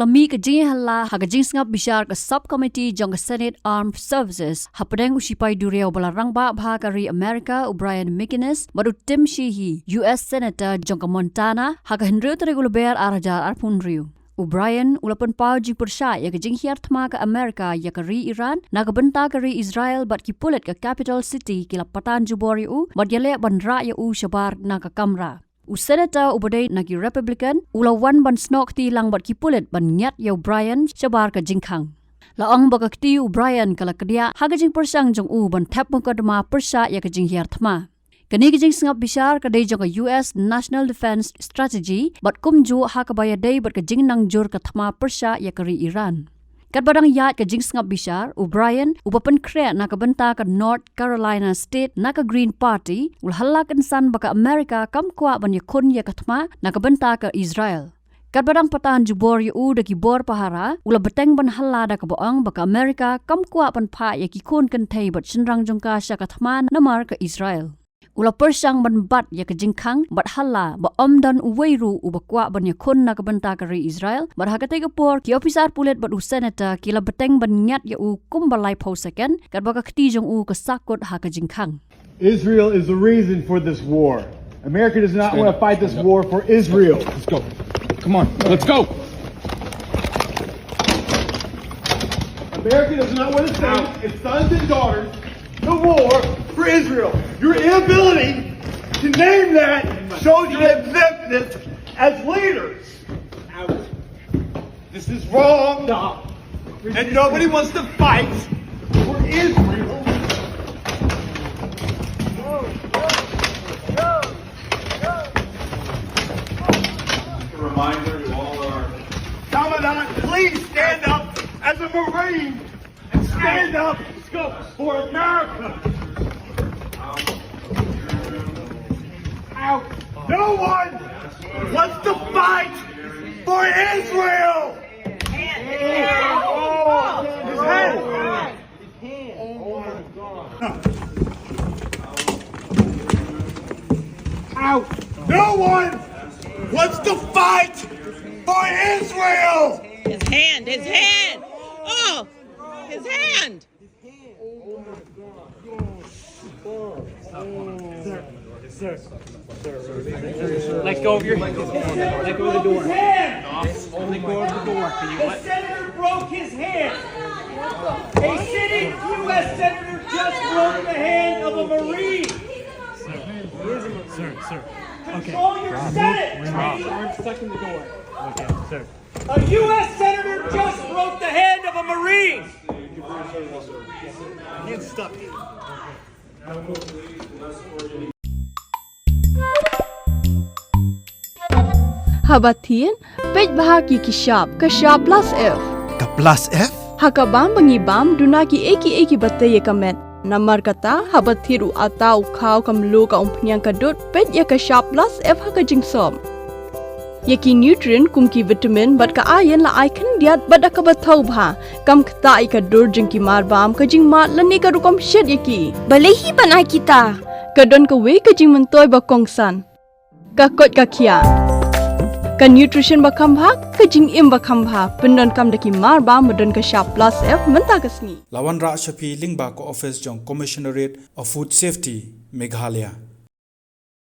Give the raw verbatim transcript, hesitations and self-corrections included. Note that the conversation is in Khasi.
Ka mih ka jingïahala ha ka jingsngap bishar ka Sub Committee jong ka Senate Armed Services hapdeng u shipai duriaw ba la rangbah bha ka ri Amerika, u Brian McGuinness, bad u Tim Sheehy, U S Senator jong ka Montana, ha ka hynriew tarik u Lber ar hajar arphew hynriew. U Brian u la pynpaw jingpyrshah ïa ka jinghiar thma ka Amerika ïa ka ri Iran na ka bynta ka ri Israel, bad ki pulit ka capital city ki la patan jubor ïa u bad ïaleh ban rah ïa u shabar na ka kamra. U senator uba dei na ki Republican u la wan ban snoh kti lang bad ki pulit ban ngiat ïa u Brian shabar ka jingkhang. La ong ba ka kti u Brian ka la kdiah ha ka jingpyrshang jong u ban thep mukotduma pyrshah ïa ka jinghiar thma. Kane ka jingsngap bishar ka dei jong ka U S National Defense Strategy bad kumjuh ha kaba ïadei bad ka jingnang jur ka thma pyrshah ïa ka ri Iran. Katba dang ïaid ka jingsngap bishar, u Brian, uba pynkhreh na ka bynta ka North Carolina State na ka Green Party, u la hala kynsan ba ka Amerika kam kwah ban ïakhun ïa ka thma na ka bynta ka Israel. Katba dang patan jubor ïa u da ki bor pahara, u la bteng ban hala da kaba ong ba ka Amerika kam kwah ban phah ïa ki khun kynthei bad shynrang jong ka sha ka thma namar ka Israel. U la pyrshang ban bat ïa ka jingkhang bad hala ba ym don uwei ruh uba kwah ban ïakhun na ka bynta ka ri Israel, bad ha katei ka por ki ophisar pulit bad u senator ki la bteng ban ngiat ïa u kumba laiphew second, katba ka kti jong u ka sahkut ha ka jingkhang. Israel is the reason for this war. America does not want to fight this war for Israel. Let's go. Come on. Let's go. America does not want to send its sons and daughters to war for Israel. Your inability to name that shows your ineptness as leaders. This is wrong. And nobody wants to fight for Israel. A reminder to all our Commandant, please stand up as a Marine and stand up for America. Out. No one wants to fight for Israel. His hand. Out. No one wants to fight for Israel. His hand, his hand. Oh, his hand. Sir, sir, sir. Let go of your hand. Let go of the door. Let go of the door. Can you The let senator broke his hand. A sitting U S senator just broke the hand of a Marine. Sir, sir, sir. Okay. Control your Senate. Arm stuck in the door. Okay, sir. A U S senator just broke the hand of a Marine. Hand stuck. Haba thied, peit bha ki ki shap, ka shap plus F. Ka plus F? Ha ka bam ba ngi bam, duna ki ei ki ei kiba tei ïa ka met. Namar kata, haba thied u atta, u khaw, ka mluh, ka umphniang, ka dud, peit ïa ka shap plus F ha ka jingsop. Ïa ki nutrient kum ki vitamin bad ka iron la ai khyndiat bad da kaba thaw bha. Kam ktah ïa ka dur jong ki marbam, ka jingmad lane ka rukom shet ïa ki. Balei hi ban ai kita? Ka don kawei ka jingmyntoi ba kongsan. Ka koit ka khiah. Ka nutrition ba kham bha, ka jingim ba kham bha. Pyndonkam da ki marbam ba don ka shap plus F mynta ka sngi. La wanrah sha phi lyngba ka office jong Commissionerate of Food Safety, Meghalaya.